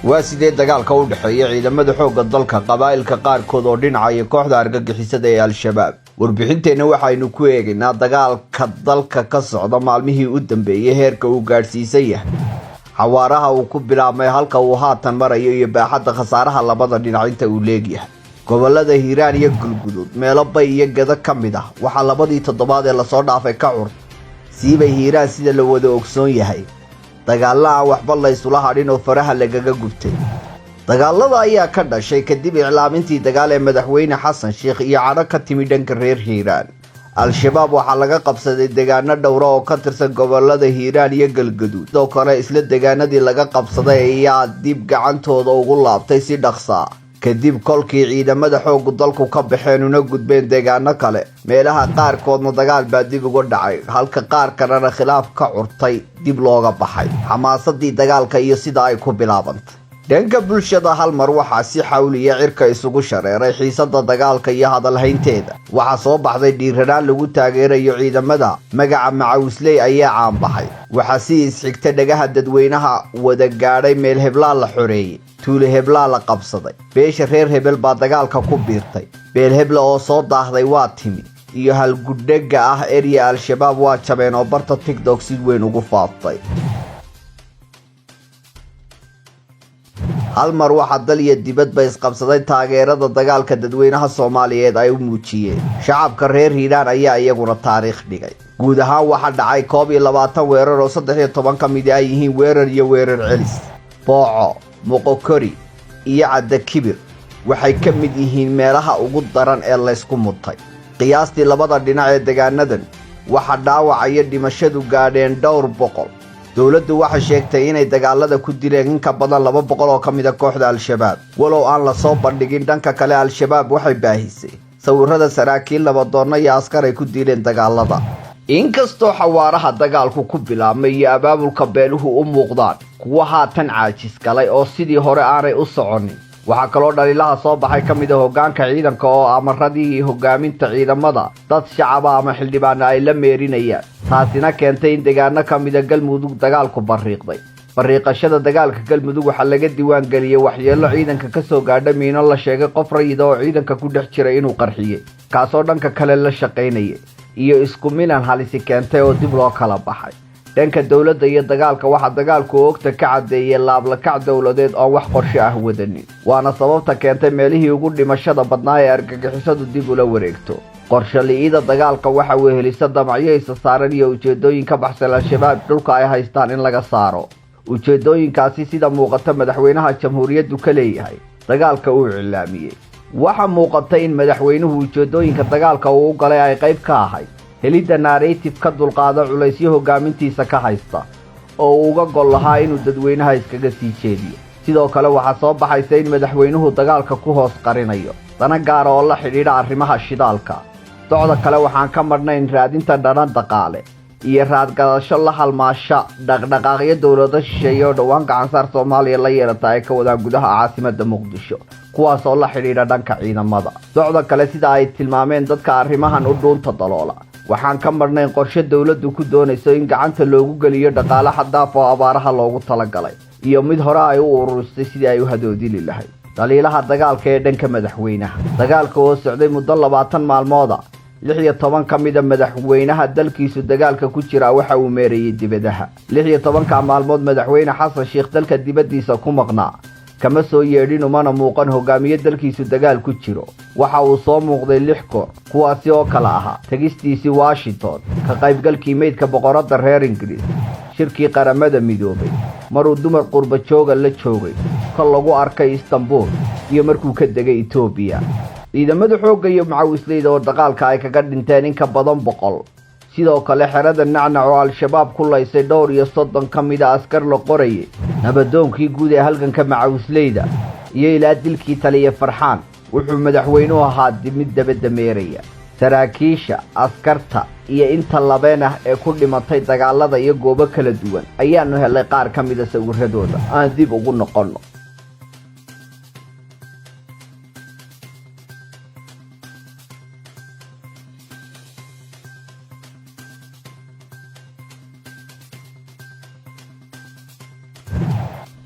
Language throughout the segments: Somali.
Waa sidee dagaalka u dhexeeya ciidamada xoogga dalka, qabaa'ilka qaarkood oo dhinacaya kooxda argagixisada ee Al-Shabaab? Warbixinteenna waxaynu ku eegaynaa dagaalka dalka ka socda maalmihii u dambeeyey, heerka uu gaadhsiisan yahay, xawaaraha uu ku bilaabmay, halka uu haatan marayo iyo baaxadda khasaaraha labada dhinac inta uu leegyahay. Gobolada Hiiraan iyo Galguduud, meelo Bay iyo Gado ka mid ah, waxaa labadii toddobaad ee lasoo dhaafay ka curtay, siibay Hiiraan sida la wada ogsoon yahay, dagaalla aan waxba laysula hadhin oo faraha lagaga gubtay. Dagaalada ayaa ka dhashay kadib iclaamintii dagaal ee madaxweyne Xasan Sheikh iyo cadho ka timi dhanka reer Hiiraan. Al-Shabaab waxaa laga qabsaday deegaano dhowra oo ka tirsan gobolada Hiiraan iyo Galgaduud. Sidoo kale isla deegaanadii laga qabsaday ayaa dib gacantooda ugu laabtay si dhaqsaa kadib kolkii ciidamada xooggu dalku ka baxeen una gudbeen deegaano kale. Meelaha qaarkoodna dagaal baa dib uga dhacay, halka qaar kalena khilaaf ka curtay dib looga baxay. Xamaasadii dagaalka iyo sida ay ku bilaabantay dhanka bulshada, hal mar waxaa si xawliya cirka isugu shareeray xiisada dagaalka iyo hadalhaynteeda. Waxaa soo baxday dhiiranaan lagu taageerayo ciidamada. Magaca Macawisley ayaa caanbaxay. Waxaa si isxigta dhagaha dadweynaha wada gaadhay meel heblaa la xoreeyey, tuule heblaa la qabsaday, beesha reer hebel baa dagaalka ku biirtay, beel hebla oo soo daahday waa timi, iyo halgudhaga ah erya Al-Shabaab waa jabeen oo barta TikTok si weyn ugu faaftay. Hal mar waxaa dal iyo dibadba isqabsaday taageerada dagaalka dadweynaha Soomaaliyeed ay u muujiyeen. Shacabka reer Hiiraan ayaa iyaguna taariikh dhigay. Guud ahaan waxaa dhacay 21 weerar oo 13 ka midi ay yihiin weerar iyo weerar celis. Booco, Moqokori iyo Caddakibir waxay ka mid yihiin meelaha ugu daran ee laysku mutay. Qiyaastii labada dhinac ee deegaanadan waxaa dhaawaca iyo dhimashadu gaadheen dhowr boqol. Dowladdu waxay sheegtay inay dagaalada ku dileen in ka badan 200 oo ka mid a kooxda Al-Shabaab, walow aan lasoo bandhigin. Dhanka kale, Al-Shabaab waxay baahisay sawirada saraakiil, nabadoonno iyo askar ay ku dileen dagaalada. Inkastoo xawaaraha dagaalku ku bilaabmay iyo abaabulka beeluhu u muuqdaan kuwo haatan caajis galay oo sidii hore aanay u soconin, waxaa kaloo dhaliilaha soo baxay ka mid a hoggaanka ciidanka oo amaradii hogaaminta ciidamada dad shacaba ama xildhibaano ay la meerinayaan, taasina keentay in deegaano ka mida Galmudug dagaalku barriiqday. Barriiqashada dagaalka Galmudug waxaa laga diiwaan geliyey waxyeello ciidanka ka soo gaadha miino la sheegay qof rayida oo ciidanka ku dhex jiray inuu qarxiyey, kaasoo dhanka kale la shaqaynayay, iyo isku milan halisi keentay oo dib loo kala baxay. Dhanka dowladda iyo dagaalka, waxaa dagaalku oogta ka caddeeyey laablakac dowladeed oon wax qorshe ah wadanin, waana sababta keentay meelihii ugu dhimashada badnaa ee argagixisadu dib ula wareegto. Qorshe li'ida dagaalka waxa wehelisa damacyo isa saaran iyo ujeedooyin ka baxsan Al-Shabaab dhulka ay haystaan in laga saaro. Ujeedooyinkaasi sida muuqata madaxweynaha jamhuuriyaddu ka leeyahay dagaalka uu cilaamiyey. Waxaa muuqata in madaxweynuhu ujeedooyinka dagaalka uu u galay ay qayb ka ahayd helidda narrative ka dulqaada culaysyo hogaamintiisa ka haysta oo uu uga gol lahaa inuu dadweynaha iskaga sii jeediyo. Sidoo kale waxaa soo baxaysa in madaxweynuhu dagaalka ku hoos qarinayo dana gaara oo la xidhiidha arrimaha shidaalka. Docda kale waxaan ka marhnayn raadinta dhanan dhaqaale iyo raadgadasho la halmaasha dhaqdhaqaaqyo dowlado shisheeye oo dhowaan gacansaar Soomaaliya la yeelata ay ka wadaan gudaha caasimadda Muqdisho, kuwaas oo la xidhiidha dhanka ciidamada. Docda kale, sida ay tilmaameen dadka arrimahan u dhuunta daloola, waxaan ka marhnayn qorshe dowladdu ku doonayso in gacanta loogu geliyo dhaqaale xaddaaf oo abaaraha loogu talagalay iyo mid hore ay u ururistay sidii ay u hadoodili lahayd. Dhaliilaha dagaalka ee dhanka madaxweynaha: dagaalka oo socday muddo 20 maalmooda, 16 ka mida madaxweynaha dalkiisu dagaalka ku jiraa waxa uu meerayey dibadaha. 16-ka maalmood madaxweyne Xasan Sheikh dalka dibaddiisa ku maqnaa, kama soo yeedhin umana muuqan hogaamiye dalkiisu dagaal ku jiro. Waxa uu soo muuqday lix goor, kuwaasi oo kale ahaa tegistiisii Washington, ka qaybgalkii meydka boqoradda reer Ingiriis, shirkii Qaramada Midoobay, maruu dumar qurba jooga la joogay, kol lagu arkay Istanbul iyo markuu ka degay Etoobiya. Ciidamada xoogga iyo macawisleyda oo dagaalka ay kaga dhinteen in ka badan 100. Sidoo kale xerada Nacnac oo Al-Shabaab ku laysay dhowr iyo soddon ka mida askar la qorayay, nabadoonkii guud ee halganka macawisleyda, iyo ilaa dilkii taliya Farxaan, wuxuu madaxweynuhu ahaa mid dabadameeraya. Saraakiisha, askarta iyo inta labeen ah ee ku dhimatay dagaalada iyo goobo kala duwan ayaanu helay qaar ka mida sawiradooda. Aan dib ugu noqonno.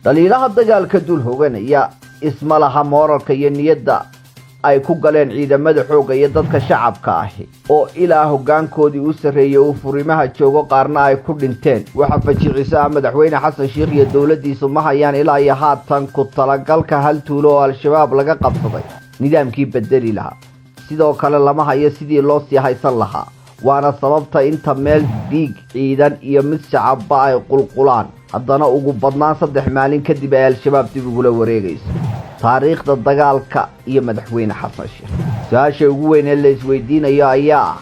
Dhaliilaha dagaalka dul hoganaya isma laha mooralka iyo niyadda ay ku galeen ciidamada xoogga iyo dadka shacabka ahi, oo ilaa hoggaankoodii u sarreeyey uu furimaha joogo, qaarna ay ku dhinteen. Waxa fajiciso ah, Madaxweyne Xasan Sheikh iyo dowladdiisu ma hayaan ilaa iyo haatan ku talagalka hal tuulo oo Al-Shabaab laga qabsaday nidaamkii bedeli lahaa. Sidoo kale lama hayo sidii loo sii haysan lahaa. Waana sababta inta meel dhiig ciidan iyo mid shacabba ay qulqulaan, haddana ugu badnaan 3 maalin kadib ay Al-Shabaab dib ugula wareegayso. Taariikhda dagaalka iyo Madaxweyne Xasan Sheekh, su-aasha ugu weyn ee la isweydiinayo ayaa ah: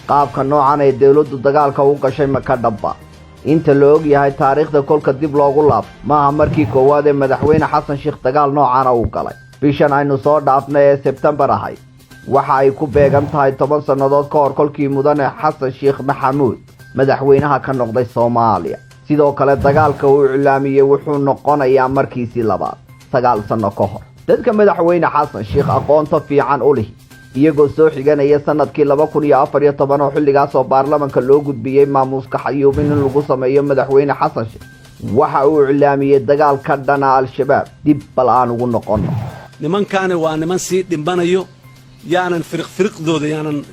qaabka noocan ee dowladdu dagaalka u gashay ma ka dhabba? Inta la og yahay taariikhda kolka dib loogu laabto, maaha markii koowaad ee Madaxweyne Xasan Sheekh dagaal noocana uu galay. Bishan aynu soo dhaafnay ee Sebtembar ahayd waxa ay ku beegan tahay 10 sannadood ka hor kolkii Mudane Xasan Sheekh Maxamuud madaxweynaha ka noqday Soomaaliya. Sidoo kale dagaalka uu iclaamiyey wuxuu noqonayaa markiisii labaad 9 sanno ka hor. Dadka Madaxweyne Xasan Sheekh aqoonta fiican u lih, iyagoo soo xiganaya sanadkii 2014 oo xilligaas oo baarlamanka loo gudbiyey maamuuska xayuubin in lagu sameeyo Madaxweyne Xasan Sheekh, waxa uu iclaamiyey dagaal ka dhana Al-Shabaab. Dib bal aan ugu noqonno. Nimankaani waa niman sii dhimbanayo. Yaanan firiqfiriqdooda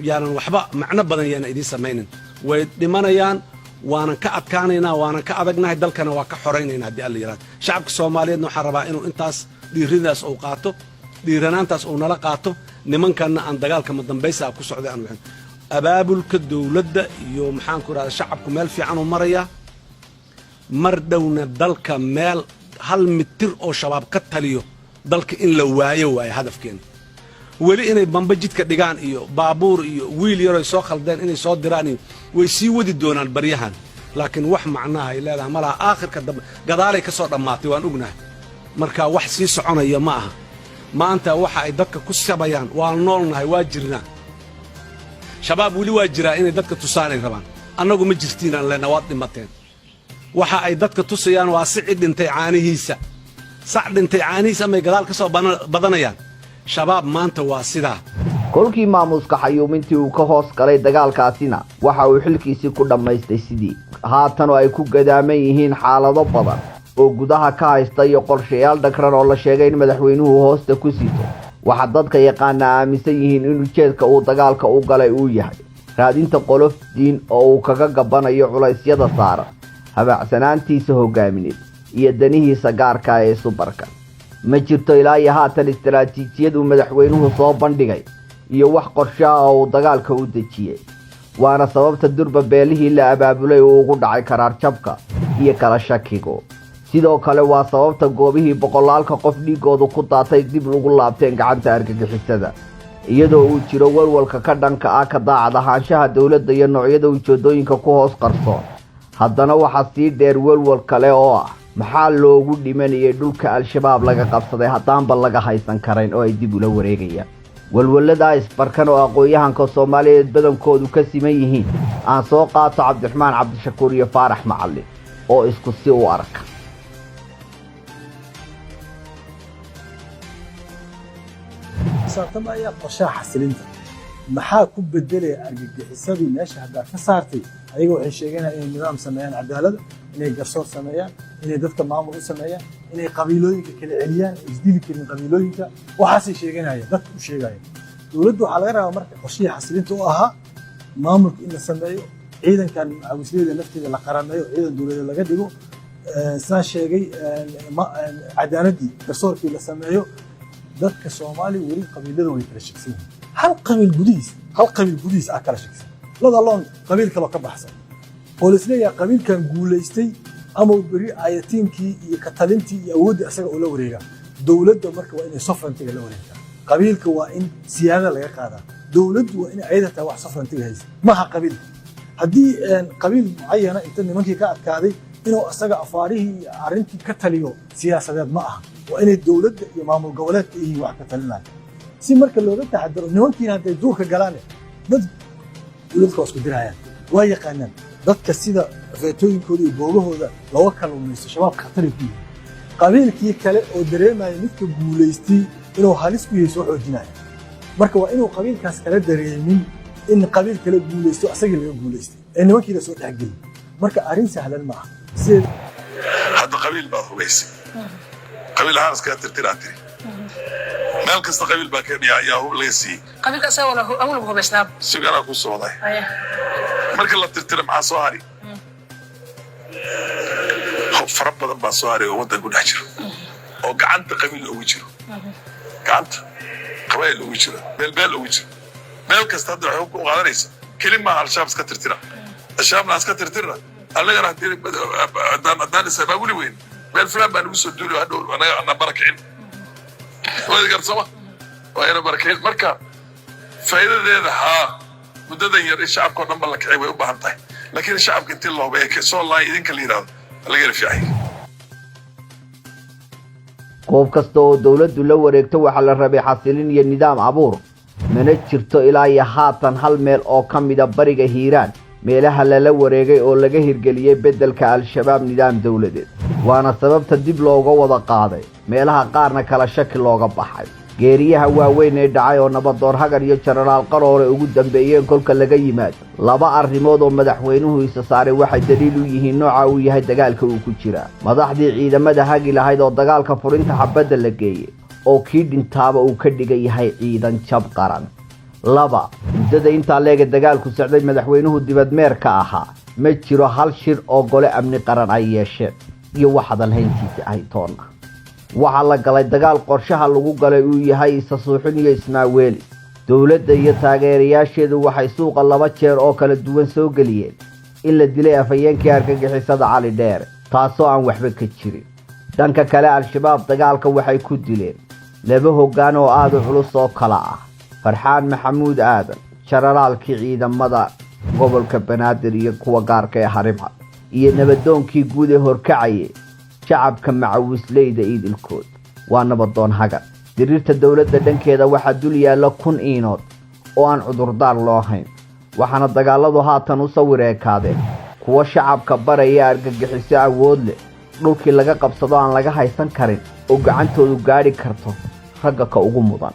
yaanan waxba macno badan yaanan idiin samaynin. Way dhimanayaan, waanan ka adkaanaynaa, waanan ka adagnahay, dalkana waa ka xoraynayna haddii Alla yidhahdo. Shacabka Soomaaliyeedna waxaan rabaa inuu intaas dhiiridaas uu qaato, dhiiranaantaas uu nala qaato, nimankanna aan dagaalka madambaysa ku socday aan wixin. Abaabulka dowladda iyo, maxaan ku idhahda, shacabku meel fiican uu marayaa. Mar dhowna dalka meel hal mitir oo Shabaab ka taliyo dalka in la waayo waayo hadafkeena. Weli inay bamba jidka dhigaan iyo baabuur iyo wiil yaroy soo khaldeen inay soo diraan iyo way sii wadi doonaan baryahan, laakiin wax macnaha ay leedahay ma laha. Aakhirka dambe gadaalay ka soo dhammaatay, waan ognahay. Marka wax sii soconaya ma aha. Maanta waxa ay dadka ku sabayaan waa noolnahay, waa jirnaa, Shabaab weli waa jiraa, inay dadka tusaan ay rabaan. Annagu ma jirtiinaan leenna, waad dhimateen. Waxa ay dadka tusayaan waa sici dhintay caanihiisa, sac dhintay caanihiisa amay gadaal ka soo badanayaan. Shabaab maanta waa sidaa. Kolkii maamuuska xayuumintii uu ka hoos galay dagaalkaasina, waxa uu xilkiisii ku dhammaystay sidii. Haatan oo ay ku gadaaman yihiin xaalado badan oo gudaha ka haysta iyo qorshayaal dhagran oo la sheegay in madaxweynuhu hoosta ku sito, waxaa dadka yaqaana aaminsan yihiin in ujeedka uu dagaalka u galay uu yahay raadinta qolof diin oo uu kaga gabbanayo culaysyada saaran habaacsanaantiisa hogaamineed iyo danihiisa gaarka ee subarka. Ma jirto ilaa iyo haatan istaraatiijiyad uu madaxweynuhu soo bandhigay iyo wax qorsho ah oo uu dagaalka u dejiyey. Waana sababta durba beelihii la abaabulay uu ugu dhacay karaarjabka iyo kala shakigu. Sidoo kale waa sababta goobihii boqolaalka qof dhiigoodu ku daatay dib ugu laabteen gacanta argagixisada, iyadoo uu jiro walwalka ka dhanka ah ka daacad ahaanshaha dowladda iyo noocyada ujeedooyinka ku hoos qarsoon. Haddana waxaa sii dheer walwal kale oo ah: maxaa loogu dhimanayay dhulka Al-Shabaab laga qabsaday haddaanba laga haysan karayn oo ay dib ula wareegayaan? Walwaladaa isbarkan oo aqoon-yahanka Soomaaliyeed badankoodu ka siman yihiin, aan soo qaato Cabdiraxmaan Cabdishakuur iyo Faarax Macallin oo isku si u arka. Xisaabtamaya qorshaha xasilinta maxaa ku bedelaya argagixisadii meesha haddaa ka saartay? Ayaga waxay sheeganayaan inay nidaam sameeyaan cadaalada, inay garsoor sameeyaan, inay dadka maamul u sameeyaan, inay qabiilooyinka kala celiyaan, isdili karin qabiilooyinka. Waxaasay sheeganayaan, dadka u sheegaya. Dowladdu waxaa laga rabaa marka qorshihii xasilinta u ahaa maamulka in la sameeyo, ciidankan macawisleyda lafteeda la qarameeyo, ciidan dowladeed laga dhigo, saan sheegay, cadaaladii garsoorkii la sameeyo. Dadka Soomaaliya weli qabiilada way kala shegsan yihiin. Hal qabiil gudihiis, hal qabiil gudihiis ah kala shegsan, let alone qabiil kaloo ka baxsan oo la isleeyahay qabiilkan guulaystay ama beri ayatiinkii iyo katalintii iyo awooddii asaga ula wareegaa. Dowladda marka waa inay sovereignty-ga la wareegtaa. Qabiilka waa in siyaada laga qaadaa. Dowladdu waa inay ayada tahay wax sovereignty-ga haysa, maaha qabiilka. Haddii qabiil mucayana inta nimankii ka adkaaday inuu asaga afaarihii iyo arrintii ka taliyo siyaasadeed, ma aha. Waa inay dowladda iyo maamul goboleedka yihiin wax ka talinaya, si marka looga taxadaro nimankiina hadday duurka galaan dad dowladka waa isku dirayaan. Waa yaqaanaan dadka sida feetooyinkooda iyo boogahooda looga kalluumaysto. Shabaab khataray ku yihiin. Qabiilkii kale oo dareemaya midka guulaystay inuu halis ku yahay soo xoojinaya. Marka waa inuu qabiilkaas kala dareemin in qabiil kale guulaysto, asagii laga guulaystay ee nimankii la soo dhexgelin. Marka arrin sahlan ma aha. Hadda qabiil baad hubaysay. Qabiil ahaan iskaga tirtiraa tiri. Meel kasta qabiil baa ka yaa hub laga siiyey. Qabiilka asaga wala awalba hubaysnaa. Suganaa ku socday. Marka la tirtira, maxaa soo hari? Hub fara badan baa soo haray oo waddanka ku dhex jiro, oo gacanta qabiil ugu jiro, gacanta qabaayil ugu jiro, beelbeel ugu jiro. Meel kasta hadda waxay hubka u qaadanaysa keli maaha Al-Shabaab iska tirtira, Al-Shabaabna iska tirtirna. Annagana haddaan is abaabuli weyn, meel fulaan baa nagu soo duuli, hadhow annaga na barakicin. Waad garsama, waa ina barakicin. Marka faa'iidadeeda haa, muddadan yar in shacabka oo dhan ba la kicay way u baahan tahay, laakiin shacabka intii la hubay ee soo laay idinka la yidhahdo laga yara fiicay. Goob kasta oo dowladdu la wareegto waxaa la rabay xasilin iyo nidaam abuur. Mana jirto ilaa iyo haatan hal meel oo ka mida bariga Hiiraan, meelaha lala wareegay, oo laga hirgeliyey beddelka Al-Shabaab nidaam dowladeed. Waana sababta dib looga wada qaaday, meelaha qaarna kala shaki looga baxay. Geeriyaha waaweyn ee dhacay oo Nabadoon Hagar iyo Jenaraal Qaroore ugu dambeeyeen kolka laga yimaado, laba arrimood oo madaxweynuhu isa saaray waxay daliil u yihiin nooca uu yahay dagaalka uu ku jiraa: madaxdii ciidamada hagi lahayd oo dagaalka furinta xabadda la geeyey, oo kii dhintaaba uu ka dhigan yahay ciidan jab qaran; laba, muddada intaa leega dagaalku socday madaxweynuhu dibadmeerka ahaa, ma jiro hal shir oo gole amni qaran ay yeesheen iyo wax hadalhayntiisa ahay toonna. Waxaa la galay dagaal qorshaha lagu galay uu yahay isa suuxin iyo ismaaweeli. Dowladda iyo taageerayaasheedu waxay suuqa laba jeer oo kala duwan soo geliyeen in la dilay afhayeenkii argagixisada Cali Dheere, taasoo aan waxba ka jirin. Dhanka kale, Al-Shabaab dagaalka waxay ku dileen laba hoggaan oo aada u culus oo kala ah Farxaan Maxamuud Aadan, jenaraalkii ciidamada gobolka Banaadir iyo kuwa gaarka ee Harimcad, iyo nabadoonkii guud ee horkacayay shacabka Macawisleyda iidilkood, waa Nabadoon Hagar. Diriirta dowladda dhankeeda waxaa dul yaalla 1000 iinood oo aan cudurdaar loo hayn, waxaana dagaalladu haatan u sawir eekaadeen kuwo shacabka baraya argagixiso awood leh, dhulkii laga qabsado aan laga haysan karin, oo gacantoodu gaadhi karto ragga ka ugu mudan.